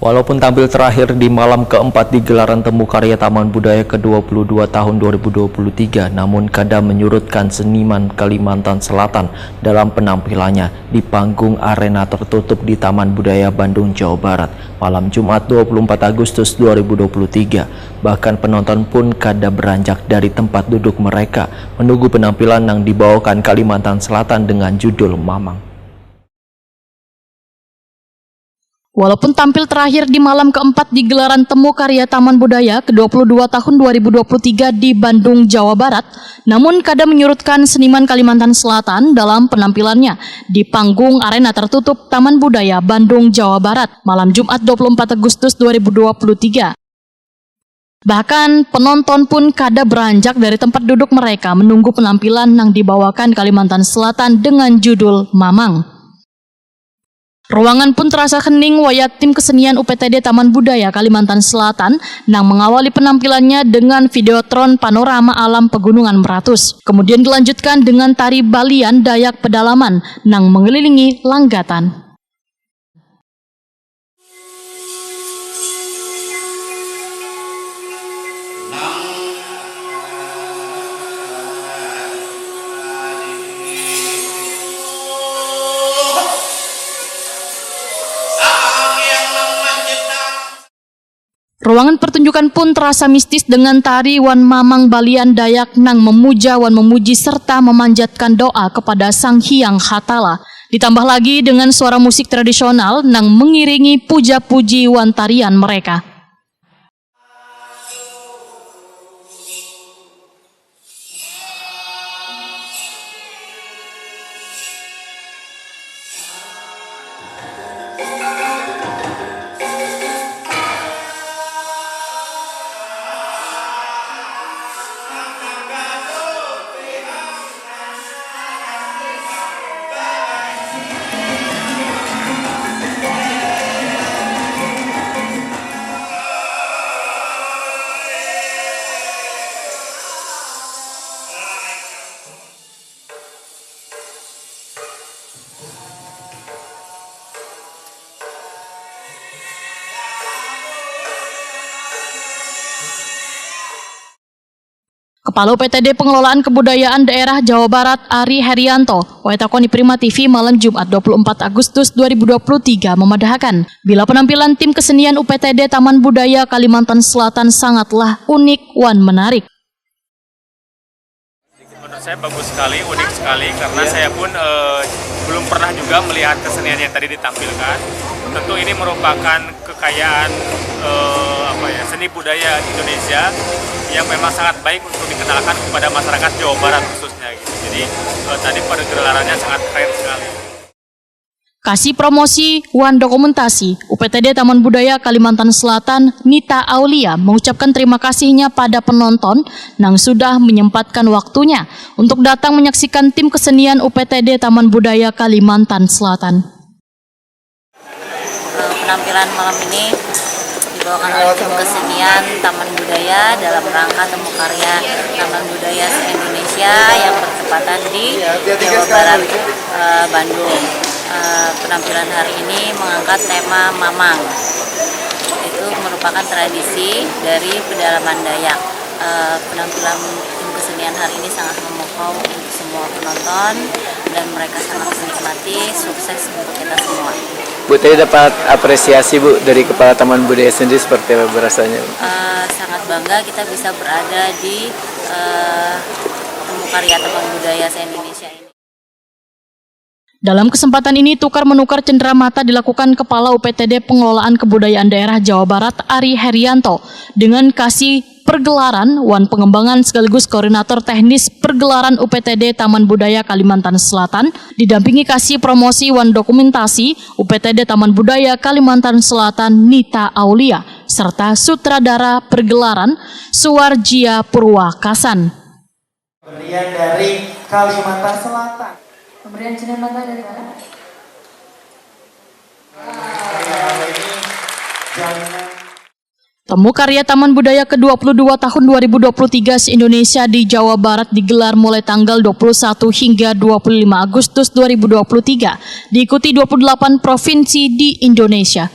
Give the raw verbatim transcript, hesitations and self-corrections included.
Walaupun tampil terakhir di malam keempat di gelaran Temu Karya Taman Budaya kedua puluh dua tahun dua ribu dua puluh tiga, namun kada menyurutkan seniman Kalimantan Selatan dalam penampilannya di panggung arena tertutup di Taman Budaya Bandung, Jawa Barat, malam Jumat dua puluh empat Agustus dua ribu dua puluh tiga. Bahkan penonton pun kada beranjak dari tempat duduk mereka menunggu penampilan yang dibawakan Kalimantan Selatan dengan judul Mamang. Walaupun tampil terakhir di malam keempat di gelaran Temu Karya Taman Budaya kedua puluh dua tahun dua ribu dua puluh tiga di Bandung, Jawa Barat, namun kada menyurutkan seniman Kalimantan Selatan dalam penampilannya di panggung arena tertutup Taman Budaya Bandung, Jawa Barat, malam Jumat dua puluh empat Agustus dua ribu dua puluh tiga. Bahkan, penonton pun kada beranjak dari tempat duduk mereka menunggu penampilan yang dibawakan Kalimantan Selatan dengan judul Mamang. Ruangan pun terasa hening wayah tim kesenian U P T D Taman Budaya Kalimantan Selatan nang mengawali penampilannya dengan videotron panorama alam Pegunungan Meratus. Kemudian dilanjutkan dengan tari Balian Dayak Pedalaman nang mengelilingi Langgatan. Ruangan pertunjukan pun terasa mistis dengan tari wan mamang Balian Dayak nang memuja wan memuji serta memanjatkan doa kepada Sang Hyang Hatala. Ditambah lagi dengan suara musik tradisional nang mengiringi puja-puji wan tarian mereka. Kepala U P T D Pengelolaan Kebudayaan Daerah Jawa Barat Ari Herianto, Waitakon di Prima T V malam Jumat dua puluh empat Agustus dua ribu dua puluh tiga memadahakan, bila penampilan tim kesenian U P T D Taman Budaya Kalimantan Selatan sangatlah unik wan menarik. Menurut saya bagus sekali, unik sekali karena saya pun eh, belum pernah juga melihat kesenian yang tadi ditampilkan. Tentu ini merupakan kekayaan eh, apa ya, seni budaya Indonesia yang memang sangat baik untuk dikenalkan kepada masyarakat Jawa Barat khususnya gitu. Jadi eh, tadi pergelarannya sangat keren sekali. Kasih promosi wan dokumentasi, U P T D Taman Budaya Kalimantan Selatan, Nita Aulia, mengucapkan terima kasihnya pada penonton nang sudah menyempatkan waktunya untuk datang menyaksikan tim kesenian U P T D Taman Budaya Kalimantan Selatan. Penampilan malam ini dibawakan oleh tim kesenian Taman Budaya dalam rangka temu karya Taman Budaya se-Indonesia yang bertepatan di Jawa Barat, eh, Bandung. Eh, penampilan hari ini mengangkat tema Mamang. Itu merupakan tradisi dari pedalaman Dayak. Eh, penampilan tim kesenian hari ini sangat memukau untuk semua penonton dan mereka sangat menikmati. Sukses untuk kita semua. Bu, tadi dapat apresiasi, Bu, dari Kepala Taman Budaya sendiri, seperti apa rasanya, Bu? Eh, sangat bangga kita bisa berada di eh, temu karya Taman Budaya se-Indonesia ini. Dalam kesempatan ini, tukar menukar cendera mata dilakukan Kepala U P T D Pengelolaan Kebudayaan Daerah Jawa Barat Ari Herianto dengan kasih pergelaran wan pengembangan sekaligus koordinator teknis pergelaran U P T D Taman Budaya Kalimantan Selatan, didampingi kasih promosi wan dokumentasi U P T D Taman Budaya Kalimantan Selatan Nita Aulia, serta sutradara pergelaran Suwarjia Purwakasan. Pemberian dari Kalimantan Selatan. Pemberian cendera mata dari mana? Nah, ini jaminan. Temu Karya Taman Budaya kedua puluh dua tahun dua ribu dua puluh tiga se-Indonesia di Jawa Barat digelar mulai tanggal dua puluh satu hingga dua puluh lima Agustus dua ribu dua puluh tiga, diikuti dua puluh delapan provinsi di Indonesia.